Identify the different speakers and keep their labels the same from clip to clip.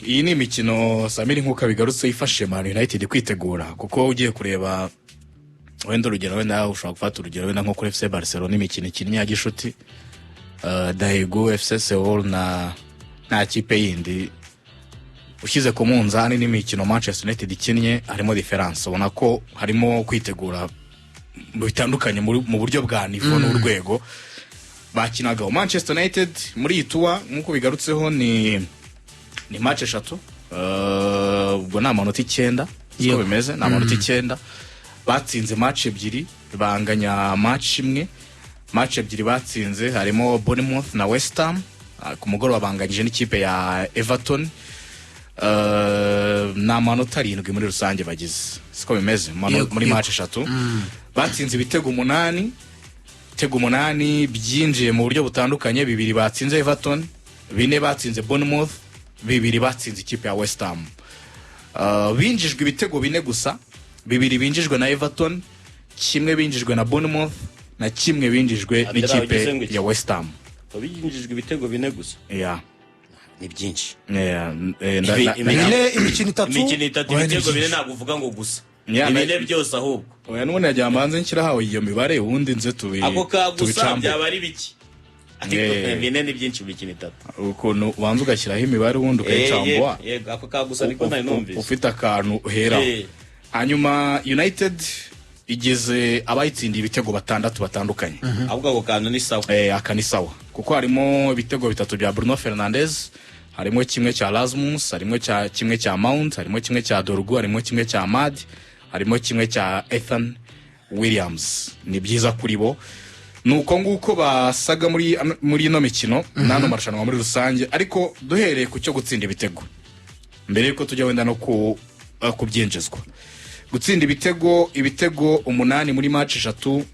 Speaker 1: Iyi ni imikino, Samiri, nk'uko abigarutse, ifashije Man United kwitegura, kuko ugiye kureba wenda urugero, wenda ushobora gufata urugero wenda nko kuri FC Barcelona, imikino ikinnye ya gishuti, Daegu, FC Seoul na nta kipe yindi ushyize ku munzani n'imikino Manchester United ikinnye, harimo différence. Ubona ko harimo kwitegura bitandukanye mu buryo bwa niveau n'urwego bakinagaho. Manchester United muri iyi tour, nk'uko bigarutseho, ni match eshatu. Ubwo ni amanota 9, siko bimeze? Ni amanota 9. Batsinze match ebyiri, banganya match imwe. Match ebyiri batsinze harimo Bournemouth na West Ham. Ku mugoroba banganyije n'ikipe ya Everton. Ni amanota 7 muri rusange bagize, siko bimeze?
Speaker 2: Yego,
Speaker 1: Muri
Speaker 2: yego.
Speaker 1: match eshatu batsinze ibitego 8. Ibitego 8 byinjiye mu buryo butandukanye: bibiri batsinze Everton, bine batsinze Bournemouth, bibiri batsinze ikipe ya West Ham. Binjijwe ibitego bine gusa: bibiri binjijwe na Everton, kimwe binjijwe na Bournemouth, na kimwe binjijwe
Speaker 3: Abdallah,
Speaker 1: n'ikipe
Speaker 3: ugize ngo iki?
Speaker 1: ya West Ham.
Speaker 3: Binjijwe ibitego bine gusa?
Speaker 1: Yeah.
Speaker 3: Ni byinshi.
Speaker 1: Yeah,
Speaker 2: Bine, imikino itatu.
Speaker 3: Imikino itatu,
Speaker 2: Oya, ni
Speaker 3: ibitego bine.
Speaker 2: byinshi.
Speaker 3: Ntabwo uvuga ngo gusa,
Speaker 1: Yeah,
Speaker 3: ni bine byose ahubwo.
Speaker 1: Oya, n'ubundi yagira mbanze nshyiraho iyo mibare, ubundi nze tubi
Speaker 3: Ako ka gusa
Speaker 1: tubicambe.
Speaker 3: byaba ari bike, ariko bine ni byinshi mu mikino itatu.
Speaker 1: Ukuntu ubanza ugashyiraho imibare, ubundi ukayicambua.
Speaker 3: Yego, yego, ako ka gusa niko ntari numvise.
Speaker 1: Ufite akantu uheraho. Hanyuma United igeze abayitsindiye ibitego batandatu batandukanye.
Speaker 3: Ahubwo ako kantu ni sawa.
Speaker 1: Aka ni sawa, kuko harimo ibitego bitatu bya Bruno Fernandes, harimo kimwe cya Rasmus, harimo kimwe cya Mount, harimo kimwe cya Dorgu, harimo kimwe cya Amad, harimo kimwe cya Ethan Williams. Ni byiza kuri bo. Ni uko nguko basaga muri ino mikino n'ano marushanwa muri rusange. Ariko duhereye ku cyo gutsinda ibitego, mbere yuko tujya wenda no kubyinjizwa, gutsinda ibitego 8 muri match eshatu,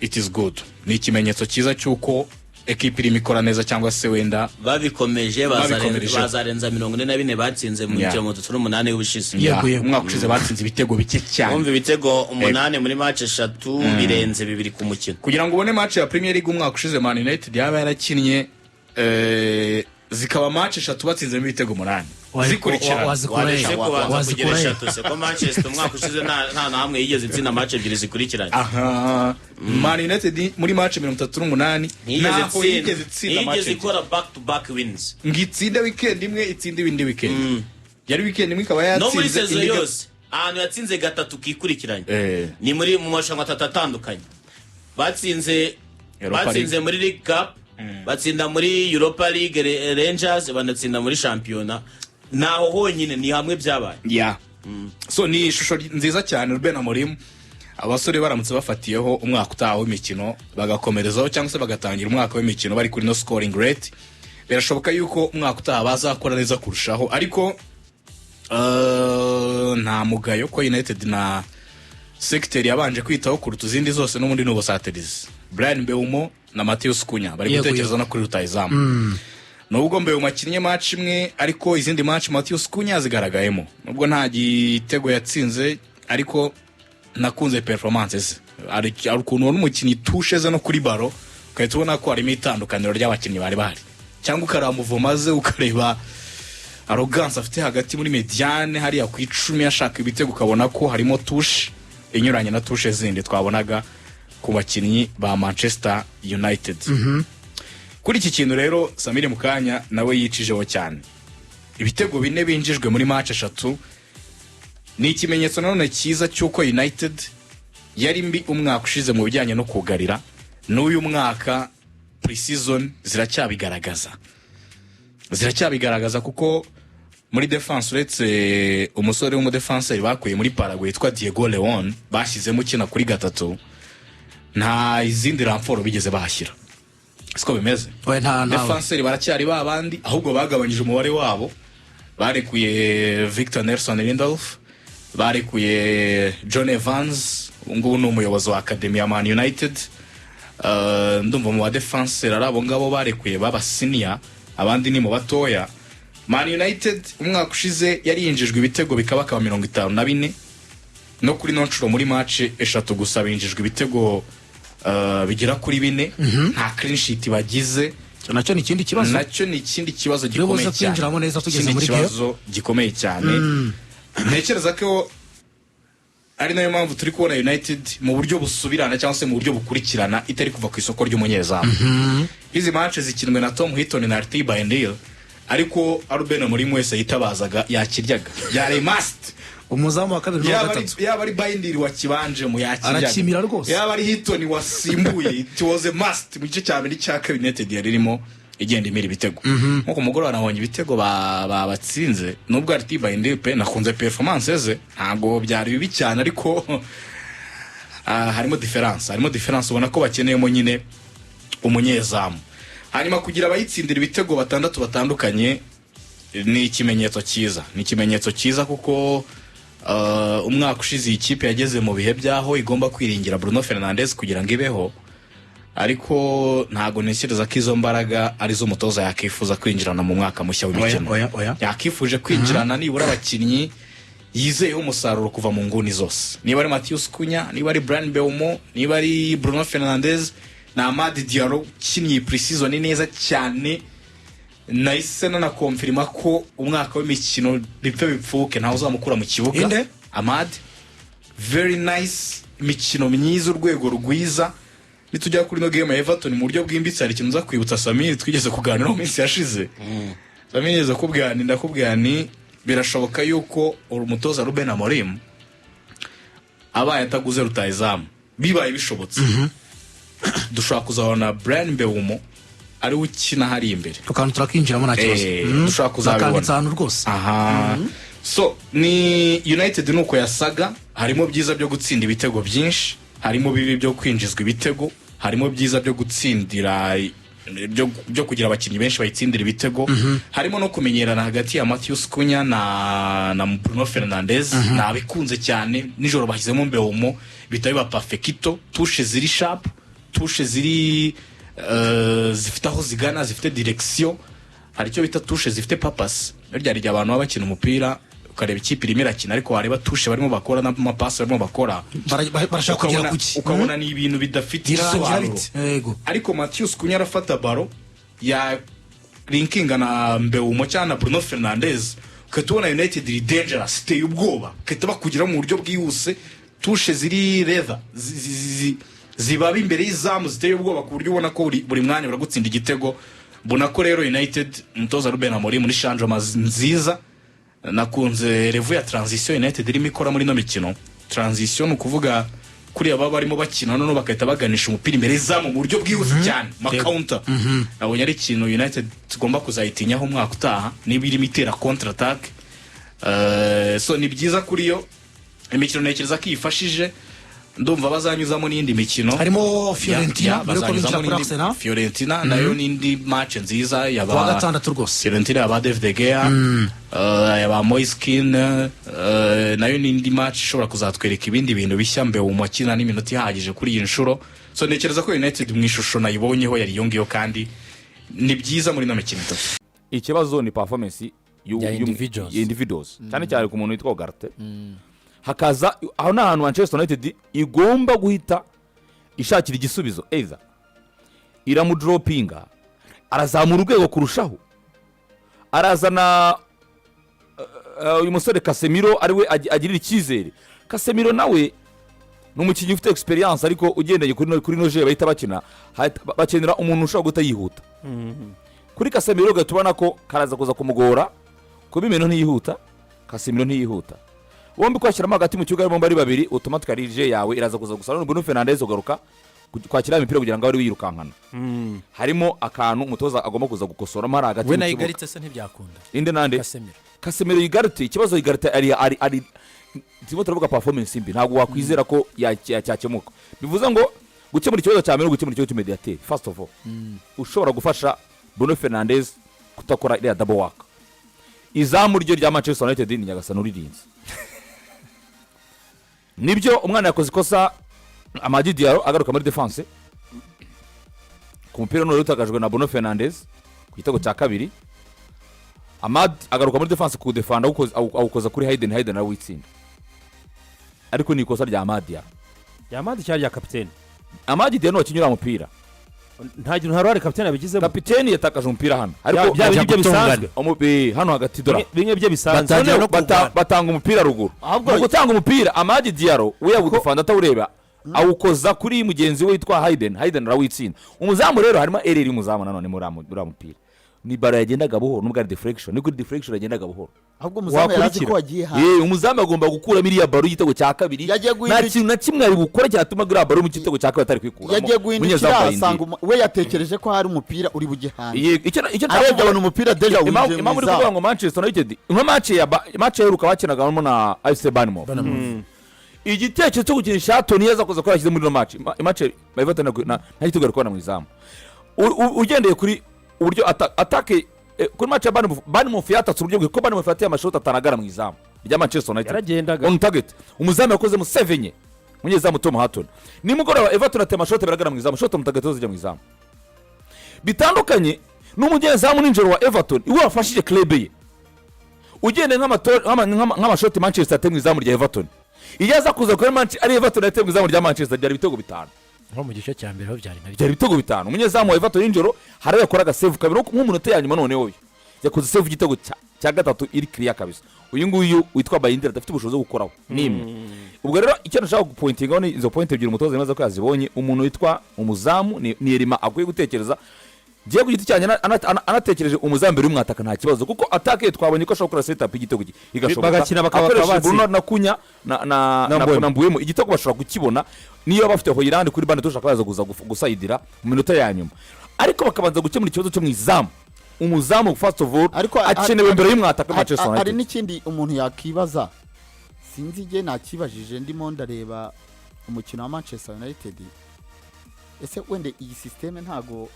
Speaker 1: it is good. Ni ikimenyetso cyiza cy'uko ekipa irimo ikora neza, cyangwa se wenda
Speaker 3: babikomeje
Speaker 1: Babikomereje.
Speaker 3: bazarenza 44 batsinze mu mikino 38 y'ubushize.
Speaker 2: Yego.
Speaker 1: Umwaka ushize batsinze ibitego bike cyane.
Speaker 3: Wumva, ibitego 8 muri match eshatu birenze bibiri ku mukino.
Speaker 1: Kugira ngo ubone match ya Premier League umwaka ushize Man United yaba yarakinnye, zikaba match eshatu batsinzemo ibitego 8 zikurikirana.
Speaker 2: Wazikura he?
Speaker 3: Waretse kubanza kugira
Speaker 2: Wazikura he?
Speaker 3: eshatu se, ko Manchester umwaka ushize nta na hamwe yigeze itsinda match ebyiri zikurikiranye?
Speaker 1: Aha, Man United muri match 38
Speaker 3: Ntiyigeze
Speaker 1: ntaho
Speaker 3: itsinda,
Speaker 1: yigeze itsinda match
Speaker 3: ntiyigeze
Speaker 1: ebyiri.
Speaker 3: ikora back to back wins.
Speaker 1: Ngo itsinde weekend imwe, itsinde indi weekend. Yari weekend imwe ikaba
Speaker 3: No muri
Speaker 1: yatsinze
Speaker 3: saison
Speaker 1: indi
Speaker 3: yose, ahantu yatsinze gatatu kikurikiranye ni mu marushanwa atatu atandukanye batsinze.
Speaker 1: Europa
Speaker 3: Batsinze muri League Cup, batsinda muri Europa League Rangers, banatsinda muri shampiyona. Naho honyine ni hamwe byabaye.
Speaker 1: Yeah. So ni ishusho nziza cyane. Ruben Amorim, abasore baramutse bafatiyeho umwaka utaha w'imikino bagakomerezaho, cyangwa se bagatangira umwaka w'imikino bari kuri no scoring rate, birashoboka yuko umwaka utaha bazakora neza kurushaho. Ariko nta mugayo ko United na secteur yabanje kwitaho kuruta izindi zose n'ubundi ni ubusatirizi. Bryan Mbeumo na Matheus Cunha bari gutekereza no kuri rutahizamu. Nubwo Mbeumo akinnye match imwe, ariko izindi match Matheus Cunha zigaragayemo. Nubwo nta gitego yatsinze, ariko nakunze performance ze. Hari ukuntu ubona umukinnyi touche ze no kuri ballon ugahita ubona ko harimo itandukaniro ry'abakinnyi bari bahari, cyangwa ukareba mouvement ze, ukareba arrogance afite hagati muri médiane hariya ku 10 ashaka ibitego, ukabona ko harimo touche inyuranye na touche zindi twabonaga ku bakinnyi ba Manchester United. Kuri iki kintu rero, Samiri Mukanya nawe yicijeho cyane. Ibitego bine binjijwe muri match eshatu ni ikimenyetso nanone cyiza cy'uko United yari mbi umwaka ushize mu bijyanye no kugarira. N'uyu mwaka pre-season ziracyabigaragaza, ziracyabigaragaza, kuko muri defense, uretse umusore w'umudefanseri bakuye muri Paraguay witwa Diego Leon bashyizemo ukina kuri gatatu, nta izindi renfort bigeze bahashyira, siko bimeze?
Speaker 2: Oya, nta ntawe.
Speaker 1: Defanseri baracyari ba bandi, ahubwo bagabanyije umubare wabo. Barekuye Victor Nelson Lindelof, barekuye John Evans, ubu ngubu ni umuyobozi wa academy ya Man United. Ndumva mu badefanseri ari abo ngabo barekuye baba senior, abandi ni mu batoya. Man United umwaka ushize yari yinjijwe ibitego bikabakaba 54. No kuri no nshuro muri match eshatu gusa binjijwe ibitego bigera kuri bine, nta clean sheet bagize.
Speaker 2: Icyo nacyo ni ikindi kibazo.
Speaker 1: Nacyo ni ikindi kibazo
Speaker 2: Turi buze
Speaker 1: gikomeye cyane.
Speaker 2: kwinjiramo neza tugeze
Speaker 1: Ikindi
Speaker 2: muri game.
Speaker 1: kibazo gikomeye cyane, ntekereza ko ari nayo mpamvu turi kubona United mu buryo busubirana cyangwa se mu buryo bukurikirana itari kuva ku isoko ry'umunyezamu. Izi match zikinwe na Tom Heaton na Altay Bayindir, ariko Ruben Amorim wese yitabazaga yakiryaga, yari must.
Speaker 2: Umuzamu wa kabiri n'uwa
Speaker 1: Yaba ari
Speaker 2: gatatu.
Speaker 1: Yaba ari Bayindir wakibanjemo, yakiryaga.
Speaker 2: Arakimira rwose.
Speaker 1: Yaba ari Heaton wasimbuye, it was a must. Mu gice cya mbere n'icya kabiri United yari irimo igenda imira ibitego. Nko ku mugoroba nabonye ibitego batsinze, nubwo Altay Bayindir pe nakunze performance ze, ntabwo byari bibi cyane, ariko harimo différence, ubona ko bakeneyemo nyine umunyezamu. Hanyuma kugira abayitsindira ibitego batandatu batandukanye ni ikimenyetso cyiza, ni ikimenyetso cyiza kuko umwaka ushize iyi kipe yageze mu bihe byaho igomba kwiringira Bruno Fernandes kugira ngo ibeho, ariko ntabwo ntekereza ko izo mbaraga arizo umutoza yakifuza kwinjirana mu mwaka mushya w'imikino.
Speaker 2: Oya, oya, oya.
Speaker 1: Yakifuje kwinjirana nibura abakinnyi yizeyeho umusaruro kuva mu nguni zose, niba ari Matheus Cunha, niba ari Bryan Mbeumo, niba ari Bruno Fernandes na Amad Diallo ukinnye iyi pre-season neza cyane. Nahise nanakonfirima ko umwaka w'imikino bipfe bipfuke ntawe uzamukura mu kibuga.
Speaker 2: Inde?
Speaker 1: Amad, very nice, imikino myiza, urwego rwiza. Nitujya kuri ino game ya Everton mu buryo bwimbitse, hari ikintu nza kwibutsa Samir twigeze kuganira mu minsi yashize. Samir yigeze kubwira ni, ndakubwira ni birashoboka yuko umutoza Ruben Amorim abaye ataguze rutayizamu, bibaye bishobotse, dushobora kuzabona Bryan Mbeumo ariwe ukina hari imbere.
Speaker 2: Ako kantu turakinjiramo, nta kibazo.
Speaker 1: Dushobora kuzabibona.
Speaker 2: Nakanditse ahantu rwose.
Speaker 1: Aha, so ni United nuko yasaga. Harimo byiza byo gutsinda ibitego byinshi, harimo bibi byo kwinjizwa ibitego, harimo byiza byo gutsindira, byo kugira abakinnyi benshi bayitsindira ibitego, harimo no kumenyerana hagati ya Matheus Cunha na Bruno Fernandes. Nabikunze cyane. Nijoro bashyizemo Mbeumo, bihita biba perfecto, touche ziri sharp, touche ziri zifite aho zigana, zifite direction. Hari icyo bita touche zifite purpose. Burya hari igihe abantu baba bakina umupira, ukareba ikipe irimo irakina, ariko wareba touche barimo bakora n'amapasi barimo bakora,
Speaker 2: Barashaka kugera
Speaker 1: ukabona,
Speaker 2: kuki?
Speaker 1: ukabona ni ibintu bidafite
Speaker 2: Birarangira
Speaker 1: igisobanuro.
Speaker 2: bite? Yego.
Speaker 1: Ariko Matheus Cunha arafata ballon ya linkinga na Mbeumo cyangwa na Bruno Fernandes, ugahita ubona United iri dangerous, iteye ubwoba, ugahita bakugeraho mu buryo bwihuse. Touche ziri lethal, zibaba imbere y'izamu, ziteye ubwoba, ku buryo ubona ko buri mwanya baragutsinda igitego. Mbona ko rero United, umutoza Ruben Amorim, muri changement nziza. Nakunze level ya transition United irimo ikora muri ino mikino. Transition ni ukuvuga kuriya baba barimo bakina, noneho bagahita baganisha umupira imbere y'izamu mu buryo bwihuse cyane, ma counter. Nabonye ari ikintu United tugomba kuzayitinyaho umwaka utaha niba irimo itera contre attaque. So ni byiza kuri yo. Imikino ntekereza ko iyifashije, ndumva bazanyuzamo n'iyindi mikino.
Speaker 2: Harimo Fiorentina mbere yuko binjira
Speaker 1: Bazanyuzamo
Speaker 2: kuri Arsenal.
Speaker 1: Fiorentina nayo n'indi match nziza yaba
Speaker 2: Kuwa gatandatu rwose.
Speaker 1: Fiorentina yaba David De Gea, yaba Moise Kean, nayo n'indi match ishobora kuzatwereka ibindi bintu bishya, Mbeumo akina n'iminota ihagije kuri iyi nshuro. So ntekereza ko United mu ishusho nayibonyeho yari iyo ngiyo, kandi ni byiza muri ino mikino itatu.
Speaker 4: Ikibazo ni performance
Speaker 5: Ya individuals.
Speaker 4: Ya individuals, cyane cyane ku muntu witwa Ugarte. Hakaza aho ni ahantu Manchester United igomba guhita ishakira igisubizo: either iramudropinga, arazamura urwego kurushaho, arazana uyu musore Casemiro ariwe agirira icyizere. Casemiro nawe ni umukinnyi ufite experience, ariko ugendeye kuri no jeu bahita bakina, bakenera umuntu ushobora guhita yihuta. Kuri Casemiro ugahita ubona ko karaza kuza kumugora kuba imino ntiyihuta. Casemiro ntiyihuta, bombi kwashyiramo hagati mu kibuga bombi ari babiri, automatically jeu yawe iraza kuza gusa none Bruno Fernandes ugaruka kwakira imipira kugira ngo abe ari we yirukankana. Harimo akantu umutoza agomba kuza gukosoramo hari hagati
Speaker 5: We
Speaker 4: mu
Speaker 5: na
Speaker 4: kibuga.
Speaker 5: Ugarte se ntibyakunda?
Speaker 4: Inde nande?
Speaker 5: Casemiro.
Speaker 4: Casemiro, Ugarte. Ikibazo Ugarte ari turimo turavuga performance mbi, ntabwo wakwizera ko cyakemuka. Bivuze ngo gukemura ikibazo cya mbere ni ugukemura ikibazo cy'umediateri first of all, ushobora gufasha Bruno Fernandes kudakora iriya double work. Izamu ryo rya Manchester United ni Nyagasani uririnze. Nibyo, umwana yakoze ikosa, Amad Diallo agaruka muri defense ku mupira none utakajwe na Bruno Fernandes ku gitego cya kabiri. Amad agaruka muri defense kuwudefanda, awukoza kuri Hayden, Hayden arawitsinda, ariko ni ikosa rya Amad Diallo.
Speaker 6: Yamadi cyari rya kapitene.
Speaker 4: Amad Diallo wakinnye uriya mupira.
Speaker 5: Nta ruhare kapitene yabigizemo.
Speaker 4: Kapiteni yatakaje umupira hano, ariko
Speaker 5: Bya bindi
Speaker 6: bajya
Speaker 5: byo bisanzwe.
Speaker 4: Hano hagati, dora.
Speaker 5: Bimwe byo bisanzwe.
Speaker 6: Batangira
Speaker 4: Noneho
Speaker 6: no kurwana.
Speaker 4: batanga umupira ruguru.
Speaker 7: Ahubwo-
Speaker 4: Mu gutanga umupira, Amad Diallo we yawudefanda atawureba, awukoza kuri mugenzi we witwa Hayden. Hayden arawitsinda. Umuzamu rero, harimo erreur y'umuzamu nanone muri uriya mupira. Ni ballon yagendaga buhoro, nubwo ari deflection, ni kuri deflection yagendaga buhoro.
Speaker 7: Ahubwo umuzamu yari azi
Speaker 5: Wakurikira.
Speaker 7: ko wagiye hanze.
Speaker 4: Umuzamu agomba gukuramo iriya ballon y'igitego cya kabiri.
Speaker 7: Yagiye
Speaker 4: Nta kintu na kimwe ari bukore cyatuma iriya ballon mu gitego cya kabiri atari kwikuramo.
Speaker 7: Yagiye
Speaker 4: Umunyezamu
Speaker 7: guhindukira
Speaker 4: Bayindiri.
Speaker 7: asanga we yatekereje ko hari umupira uri bujye hanze.
Speaker 4: Icyo nshaka
Speaker 7: Arebye
Speaker 4: kuvuga-
Speaker 7: abona umupira déjà winjiye mu
Speaker 4: Impamvu uri kuvuga
Speaker 7: izamu.
Speaker 4: ngo Manchester United, nka match ya match yaheruka bakinagamo na AFC Bournemouth, igitekerezo cyo gukinisha Tony yaza kuza ko yashyize muri ino match, match Everton nta gitego bari kubona mu izamu. Ugendeye kuri uburyo attaque kuri match ya Bournemouth, Bournemouth yatatse uburyo bwe, ko Bournemouth yateye amashoti atanagara mu izamu rya Manchester United.
Speaker 5: Yaragendaga.
Speaker 4: On target umuzamu yakozemo save enye, umunyezamu Tom Heaton. Nimugoroba Everton ateye amashoti biragara mu izamu, shot on target zose zijya mu izamu, bitandukanye n'umunyezamu nijoro wa Everton, iwe wafashije club ye. Ugendeye nk'amashoti Manchester ateye mu izamu rya Everton, iyo aza kuza kuri ari Everton yateye mu izamu rya Manchester, byari ibitego 5.
Speaker 6: Nko mu gice cya mbere ho byari nka
Speaker 4: Byari ibitego 5. Umunyezamu wa Everton nijoro hari aho yakoraga save kabiri, nk'umunota ya nyuma. Noneho yo yakoze save igitego cya gatatu iri kiriya kabisa. Uyu nguyu witwa Bayindira adafite ubushobozi bwo gukoraho n'imwe. Ubwo rero icyo nashaka gupointingaho ni izo point ebyiri umutoza yemeza ko yazibonye. Umuntu witwa umuzamu ni erima akwiye gutekereza. Ngiye ku giti cyanjye anatekereje umuzamu mbere y'umwataka, nta kibazo, kuko attaque twabonye ko ashobora gukora setup y'igitego igashoboka.
Speaker 5: Bagakina bakaba
Speaker 4: Akoresheje
Speaker 5: batsinda.
Speaker 4: Bruno na Cunha na
Speaker 5: Na
Speaker 4: na
Speaker 5: Mbeumo.
Speaker 4: na Mbeumo, igitego bashobora kukibona niyo bafite Højlund kuri banc de touche, akabaza kuza gusayidira mu minota ya nyuma, ariko bakabanza gukemura ikibazo cyo mu izamu. Umuzamu first of all
Speaker 7: Ariko
Speaker 4: akenewe mbere y'umwataka Manchester
Speaker 7: hari
Speaker 4: United.
Speaker 7: n'ikindi umuntu yakibaza, sinzi igihe nakibajije ndimo ndareba umukino wa Manchester United: ese wenda iyi système ntago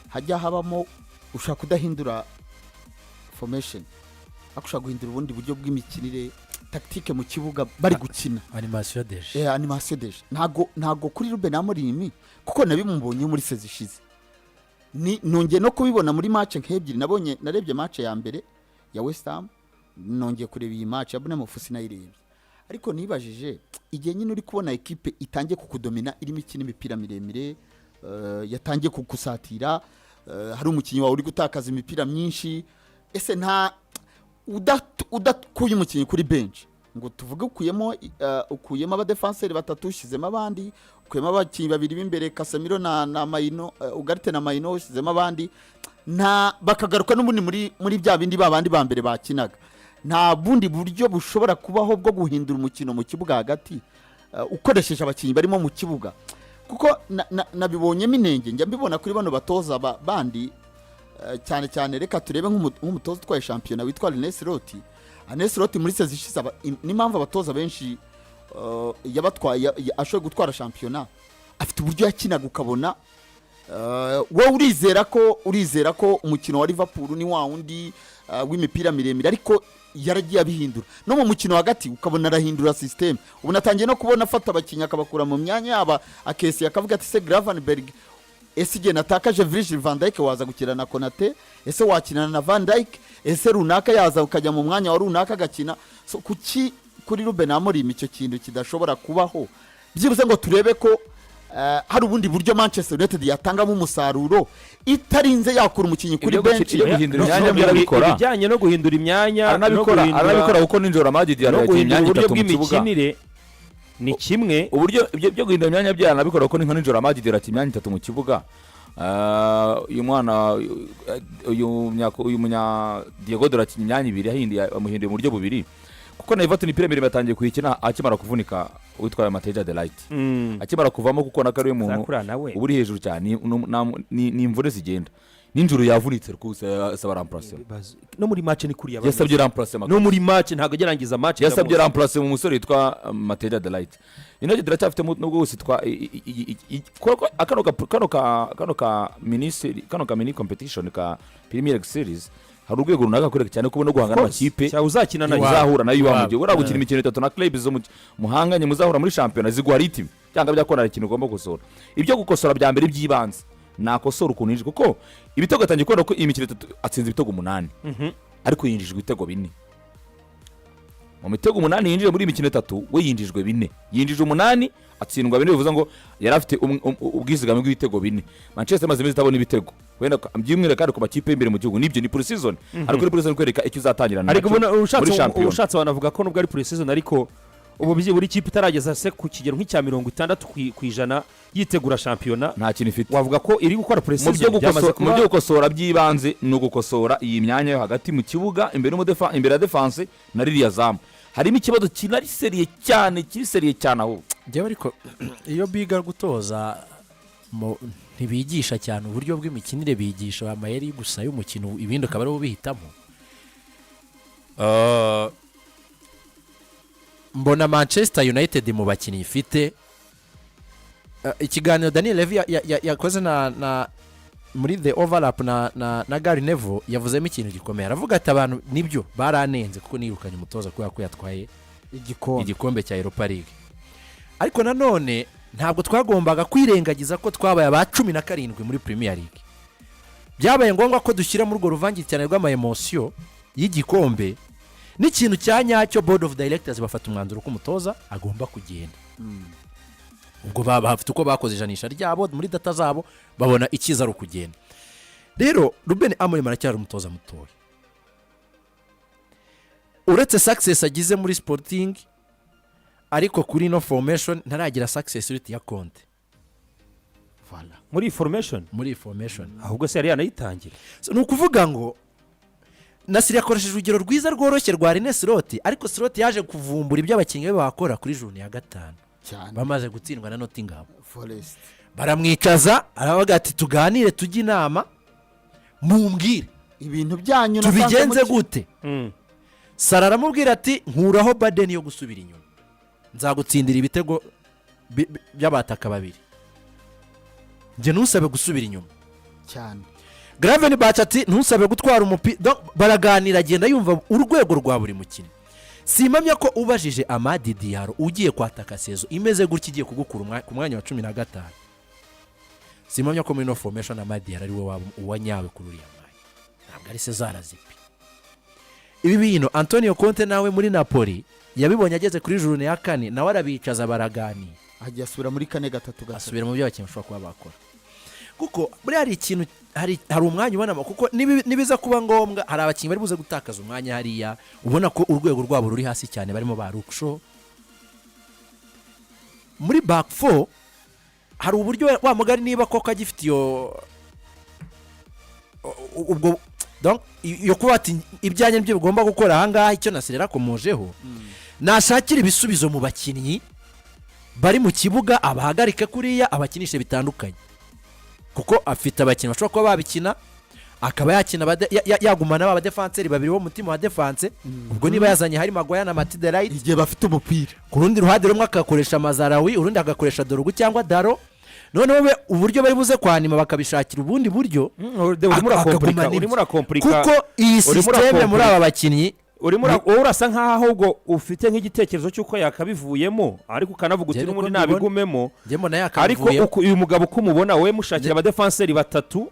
Speaker 7: hajya habamo ushaka kudahindura formation, ariko ushaka guhindura ubundi buryo bw'imikinire, tactique mu kibuga bari gukina?
Speaker 6: Animation de jeu.
Speaker 7: Animation de jeu. Ntago kuri Ruben Amorim, kuko nabimubonye muri saison ishize, ni nongeye no kubibona muri match nk'ebyiri nabonye. Narebye match ya mbere ya West Ham, nongeye kureba iyi match ya Bournemouth, sinayirebye, ariko nibajije igihe nyine uri kubona ekipe itangiye kukudomina, irimo ikina imipira miremire, yatangiye kukusatira, hari umukinnyi wawe uri gutakaza imipira myinshi, ese nta udakuye umukinnyi kuri bench, ngo tuvuge ukuyemo abadefanseri batatu, ushyizemo abandi, ukuyemo abakinnyi babiri b'imbere, Casemiro na Mainoo, Ugarte na Mainoo, ushyizemo abandi, nta bakagaruka n'ubundi muri bya bindi ba bandi ba mbere bakinaga, nta bundi buryo bushobora kubaho bwo guhindura umukino mu kibuga hagati, ukoresheje abakinnyi barimo mu kibuga? Kuko nabibonyemo inenge, njya mbibona kuri bano batoza bandi, cyane cyane reka turebe nk'umutoza utwaye shampiyona witwa Arne Slot. Arne Slot muri saison ishize, n'impamvu abatoza benshi yabatwaye, ashoboye gutwara shampiyona, afite uburyo yakinaga ukabona wowe urizera ko umukino wa Liverpool ni wa wundi w'imipira miremire, ariko yaragiye abihindura no mu mukino hagati, ukabona arahindura système. Ubu natangiye no kubona afata abakinnyi akabakura mu myanya yaba akesi, akavuga ati: "Se Gravenberch, ese igihe natakaje Virgil van Dijk waza gukina na Konate? Ese wakinana na Van Dijk? Ese runaka yaza ukajya mu mwanya wa runaka agakina?" So, kuki kuri Ruben Amorim icyo kintu kidashobora kubaho, byibuze ngo turebe ko hari ubundi buryo Manchester United yatangamo umusaruro itarinze yakura umukinnyi kuri
Speaker 4: Ibyo
Speaker 7: benshi?
Speaker 4: Ibyo guhindura imyanya
Speaker 5: No,
Speaker 4: byo arabikora.
Speaker 5: Ibijyanye no guhindura imyanya no
Speaker 4: Aranabikora. Aranabikora, kuko nijoro Amad Diallo
Speaker 5: no
Speaker 4: yakinnye
Speaker 5: guhindura
Speaker 4: imyanya
Speaker 5: uburyo
Speaker 4: itatu mu kibuga.
Speaker 5: bw'imikinire ni kimwe.
Speaker 4: Uburyo ibyo byo guhindura imyanya byo aranabikora, kuko ni nka nijoro Amad Diallo akina imyanya itatu mu kibuga. Uyu mwana uyu munya Diogo Dalot akina imyanya ibiri, yahinduye, amuhinduye mu buryo bubiri, kuko na Everton imipira miremire yatangiye kuyikina akimara kuvunika witwaye Matthijs de Ligt, akimara kuvamo, kuko nako ariwe muntu
Speaker 5: Zakura nawe.
Speaker 4: uba uri hejuru cyane. Ni imvune zigenda. Nijoro yavunitse rwose, asaba remplacement.
Speaker 5: No muri match ni kuriya.
Speaker 4: Yasabye remplacement.
Speaker 5: No muri match ntabwo ajya arangiza match.
Speaker 4: Yasabye remplacement mu musore witwa Matthijs de Ligt. United iracyafite nubwo wose twa kuko kano ka mini kano ka mini competition ka Premier League series, hari urwego runaka kwereka cyane ko no guhangana n'amakipe
Speaker 5: cyangwa uzakina nayo.
Speaker 4: Uzahura nayo iwawe mu gihe uriya
Speaker 1: Iwabo.
Speaker 4: Gukina imikino itatu na clubs zo muhanganye, muzahura muri shampiyona, ziguha rythme cyangwa byakora ikintu ugomba gukosora. Ibyo gukosora bya mbere by'ibanze, nakosora ukuntu yinjije, kuko ibitego atangiye kubona ko iyi mikino itatu atsinze ibitego 8, ariko yinjijwe ibitego 4. Mu mitego 8 yinjije muri iyi mikino 3, we yinjijwe 4, yinjije 8, atsindwa 4, bivuze ngo yari afite ubwizigame bw'ibitego 4. Manchester imaze iminsi itabona ibitego, wenda by'umwihariko kandi ku makipe y'imbere mu gihugu. Nibyo, ni pre-season, ariko ni pre-season kwereka icyo uzatangirana
Speaker 5: Ariko
Speaker 4: nacyo
Speaker 5: ubona ushatse
Speaker 4: muri shampiyona.
Speaker 5: Ushatse wanavuga ko nubwo ari pre-season, ariko ubu byibura ikipe itarageza se ku kigero nk'icya 60% yitegura shampiyona,
Speaker 4: nta kintu ifite.
Speaker 5: Wavuga ko iri gukora
Speaker 4: Mu byo
Speaker 5: pre-season byamaze
Speaker 4: mu
Speaker 5: kuba
Speaker 4: byo gukosora by'ibanze ni ugukosora iyi myanya yo hagati mu kibuga, imbere imbere ya defense na ririya zamu. Harimo ikibazo kinari sérieux cyane, kiri sérieux cyane ahubwo.
Speaker 6: Njyewe ariko iyo biga gutoza ntibigisha cyane uburyo bw'imikinire, bigisha amayeri gusa y'umukino, ibindi ukaba ariwo bihitamo. Mbona Manchester United mu bakinnyi ifite, ikiganiro Daniel Levy yakoze na muri The Overlap na Gary Neville, yavuzemo ikintu gikomeye. Aravuga ati: "Abantu nibyo baranenze kuko nirukanye umutoza kubera ko yatwaye
Speaker 7: igikombe
Speaker 6: igikombe cya Europa League, ariko nanone ntabwo twagombaga kwirengagiza ko twabaye aba 17 muri Premier League. Byabaye ngombwa ko dushyira muri urwo ruvangitirane rw'ama émotions y'igikombe n'ikintu cya nyacyo, board of directors bafata umwanzuro ko umutoza agomba kugenda." Ubwo bafite uko bakoze ijanisha ryabo muri data zabo, babona icyiza ari ukugenda. Rero Ruben Amorim aracyari umutoza mutoya. Uretse success agize muri Sporting, ariko kuri ino formation ntaragira success rate ya Conte.
Speaker 7: Voilà.
Speaker 5: Muri iyi formation?
Speaker 6: Muri iyi formation.
Speaker 5: Ahubwo se yari yanayitangira?
Speaker 6: So, ni ukuvuga ngo Nasiri yakoresheje urugero rwiza rworoshye rwa Arne Slot, ariko Slot yaje kuvumbura ibyo abakinnyi be bakora kuri journée ya 5, bamaze gutsindwa na Nottingham
Speaker 7: Forest.
Speaker 6: Baramwicaza, aravuga ati: "Tuganire, tujye inama, mumbwire
Speaker 7: ibintu byanyu nasanze
Speaker 6: tubigenze gute?" Sara aramubwira ati: "Nkuraho burden yo gusubira inyuma, nzagutsindira ibitego by'abataka babiri, njye ntusabe gusubira inyuma." Gravenberch ati: "Ntusabe gutwara umupira." Donc, baraganira, agenda yumva urwego rwa buri mukinnyi. Simpamya ko ubajije Amad Diallo ugiye kwataka saison imeze gutya, igiye kugukura ku mwanya wa 15, simpamya ko muri ino formation Amad Diallo ari we waba uwanyawe kuri uriya mwanya, ntabwo ari Cesar Azpi. Ibi bintu Antonio Conte nawe muri Napoli yabibonye ageze kuri journée ya 4, nawe arabicaza baraganira.
Speaker 7: Agiye asubira muri 4-3-3.
Speaker 6: Asubira mu byo abakinnyi bashobora kuba bakora, kuko buriya hari ikintu, hari umwanya ubonamo, kuko nibiza kuba ngombwa hari abakinnyi bari buze gutakaza umwanya hariya, ubona ko urwego rwabo ruri hasi cyane, barimo ba Luke Shaw. Muri back four hari uburyo wa mugari niba koko agifite iyo ubwo, donc, iyo kuba ati ibyanjye nibyo bigomba gukora ahangaha, icyo Nasiri yarakomojeho, nashakira ibisubizo mu bakinnyi bari mu kibuga, abahagarike kuriya, abakinishe bitandukanye, kuko afite abakinnyi bashobora kuba babikina, akaba yakina yagumana ba badefanseri babiri bo mu mutima wa défense, ubwo niba yazanye hari Maguire na Matthijs de Ligt.
Speaker 7: Igihe bafite umupira.
Speaker 6: Ku rundi ruhande rumwe agakoresha Mazraoui, urundi agakoresha Dorgu cyangwa Dalot, noneho we uburyo bari buze kwanima bakabishakira ubundi buryo,
Speaker 5: Urimo urakomplika.
Speaker 6: akagumana
Speaker 5: Urimo
Speaker 6: ibye.
Speaker 5: urakomplika.
Speaker 6: Kuko iyi
Speaker 5: Urimo
Speaker 6: système muri
Speaker 5: urakomplika.
Speaker 6: aba bakinnyi
Speaker 5: Urimo wowe urasa nkaho ahubwo ufite nk'igitekerezo cy'uko yakabivuyemo, ariko ukanavuga uti
Speaker 6: Njye niko
Speaker 5: n'ubundi
Speaker 6: mbibona.
Speaker 5: nabigumemo.
Speaker 6: Njye mbona
Speaker 5: Ariko
Speaker 6: yakabivuyemo.
Speaker 5: Uyu mugabo uko umubona wowe, mushakira abadefanseri batatu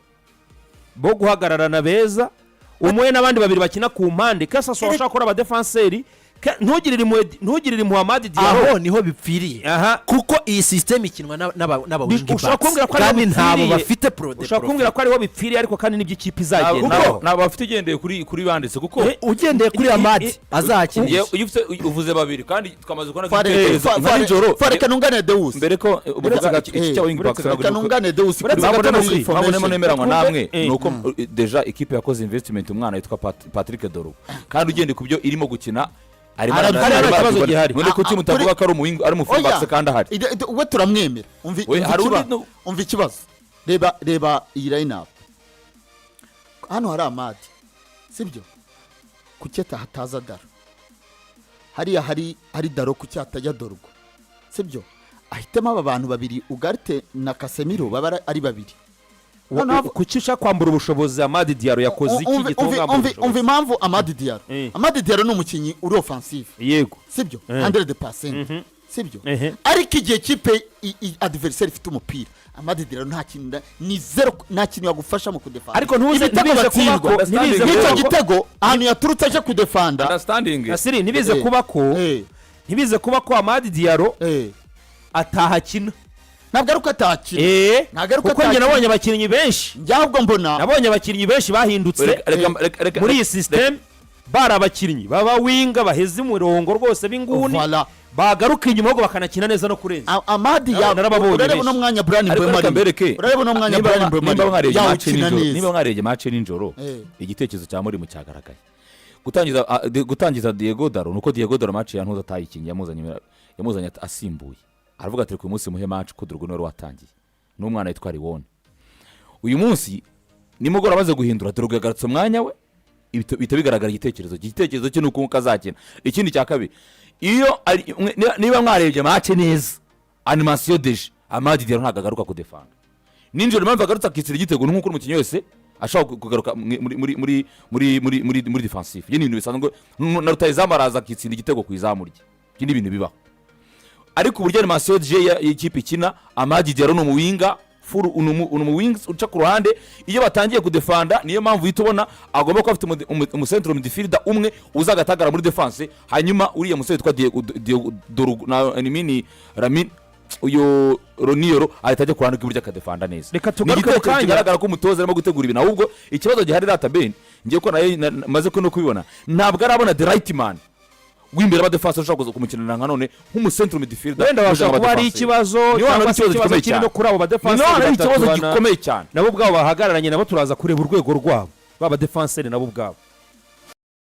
Speaker 5: bo guhagararana beza, umuhe n'abandi babiri bakina ku mpande, kasa washaka gukora abadefanseri, ntugirire impuhwe Amad Diallo.
Speaker 6: Aho niho bipfiriye,
Speaker 5: Aha.
Speaker 6: kuko iyi système ikinwa n'aba wing
Speaker 5: Ushobora
Speaker 6: backs,
Speaker 5: kumbwira ko ariho
Speaker 6: kandi ntabo
Speaker 5: bipfiriye.
Speaker 6: bafite prode
Speaker 5: Ushobora kumbwira ko ariho bipfiriye, ariko kandi nibyo ikipe izagenda.
Speaker 4: Ntabwo bafite ugendeye kuri banditse kuko
Speaker 6: Ugendeye kuri Amad azakinisha.
Speaker 4: Iyo ufite, uvuze babiri kandi twamaze kubona ko
Speaker 7: Fare
Speaker 4: igitekerezo nka nijoro
Speaker 7: Fare, reka nungane Deus.
Speaker 4: Mbere ko uvuga iki cya wing backs,
Speaker 7: Reka nungane Deus.
Speaker 5: Uretse
Speaker 7: kuri
Speaker 5: gato
Speaker 7: kuri
Speaker 5: Nasri,
Speaker 4: mpamvu
Speaker 7: formation.
Speaker 4: nemeranywa namwe ni uko déjà ikipe yakoze investment umwana witwa Patrick Dorgu, kandi ugendeye ku byo irimo gukina arimo
Speaker 5: Hari
Speaker 4: arimo
Speaker 5: ikibazo
Speaker 4: arabikora.
Speaker 5: gihari.
Speaker 4: None kuki mutavuga ko ari umu ari umu full backs kandi ahari?
Speaker 7: We turamwemera.
Speaker 4: We, hari undi
Speaker 7: Umva ikibazo, reba, reba iyi line up hano, hari Amad, sibyo? Kuki hataza Dalot hariya? Hari Dalot, kuki hatajya Dorgu? Sibyo? Ahitemo aba bantu babiri, Ugarte na Casemiro, baba ari babiri. Noneho
Speaker 5: Kuki ushaka kwambura ubushobozi Amad Diallo? Yakoze iki gituma mwambura
Speaker 7: Umva
Speaker 5: ubushobozi?
Speaker 7: impamvu Amad Diallo. Amad Diallo ni umukinnyi uri offensive, sibyo? 100%. Sibyo?
Speaker 5: Ehe.
Speaker 7: Ariko igihe kipe adversaire ifite umupira, Amad Diallo nta kintu, ni zero, nta kintu yagufasha mu kudefanda.
Speaker 5: Ariko
Speaker 7: Ibitego
Speaker 5: ntibize kuba
Speaker 7: batsindwa.
Speaker 5: ko ntibize
Speaker 7: Nk'icyo
Speaker 5: kuba ko
Speaker 7: gitego, ahantu yaturutse aje kudefanda.
Speaker 4: Understanding.
Speaker 5: Nasiri, ntibize kuba ko ntibize kuba ko Amad Diallo atahakina.
Speaker 7: Ntabwo ari uko atakina. Ntabwo ari uko
Speaker 5: Kuko njye
Speaker 7: atakina.
Speaker 5: nabonye abakinnyi benshi,
Speaker 7: Njye ahubwo mbona
Speaker 5: nabonye abakinnyi benshi bahindutse
Speaker 4: Reka
Speaker 5: muri iyi system, bari abakinnyi baba winger baheze umurongo rwose b'inguni,
Speaker 7: Voilà.
Speaker 5: bagaruka inyuma ahubwo bakanakina neza no kurenza.
Speaker 7: Amad ya
Speaker 5: Narababonye
Speaker 7: urareba
Speaker 5: benshi.
Speaker 7: uno mwanya Brian
Speaker 4: Ariko
Speaker 7: Mbeumo
Speaker 4: reka
Speaker 7: arimo.
Speaker 4: mbereke.
Speaker 7: Urareba uno mwanya Brian Mbeumo
Speaker 4: Niba
Speaker 7: arimo.
Speaker 4: mwarebye match
Speaker 7: Yawukina
Speaker 4: nijoro,
Speaker 7: neza.
Speaker 4: niba mwarebye match nijoro, igitekerezo cya Murimu cyagaragaye, gutangiza Diogo Dalot, nuko Diogo Dalot match ya ntuza atayikinnye, yamuzanye asimbuye, aravuga ati: "Reka uyu munsi muhe match ko Dorgu wari watangiye n'umwana witwa Liwon." Uyu munsi nimugoroba amaze guhindura, Dorgu yagarutse umwanya we, bihita bigaragara igitekerezo cye ni uko azakina. Ikindi cya kabiri, iyo niba mwarebye match neza, animation de jeu, Amad Diallo ntabwo agaruka kudefanda nijoro. Impamvu agarutse akitsira igitego ni nk'uko umukinnyi wese ashobora kugaruka muri muri muri muri muri muri muri defensive. Ibyo ni ibintu bisanzwe, na rutayizamu araza akitsinda igitego ku izamu rye, ibyo ni ibintu bibaho. Ariko uburyo animation de jeu y'ikipe ikina, Amad Diallo ni umuwinger full, ni umuwinger uca ku ruhande iyo batangiye kudefanda. Niyo mpamvu uhita ubona agomba kuba afite umucentral midfielder umwe uza agatagara muri defense, hanyuma uriya musore witwa Diego Dorgu na Nimini Ramin, uyu Leny Yoro, ahita ajya ku ruhande rw'iburyo akadefanda neza.
Speaker 5: Reka
Speaker 4: Ni
Speaker 5: tugaruke mu
Speaker 4: igitekerezo
Speaker 5: kanya.
Speaker 4: kigaragara ko umutoza arimo gutegura ibintu. Ahubwo ikibazo gihari rata Ben, ngiye ko nayo maze ko no kubibona, ntabwo arabona the right man w'imbere abadefense ushobora kuza kumukinira nka none nk'umucentral midfielder
Speaker 5: Wenda bashobora kuba ari ikibazo
Speaker 4: Niyo hantu
Speaker 5: cyangwa
Speaker 4: ari
Speaker 5: se
Speaker 4: ikibazo
Speaker 5: ikibazo
Speaker 4: gikomeye
Speaker 5: kiri no
Speaker 4: cyane.
Speaker 5: kuri abo
Speaker 4: Niyo
Speaker 5: badefanseri
Speaker 4: hantu ari
Speaker 5: batatu
Speaker 4: ikibazo gikomeye cyane.
Speaker 5: nabo ubwabo bahagararanye, nabo turaza kureba urwego rwabo, baba defanseri nabo ubwabo.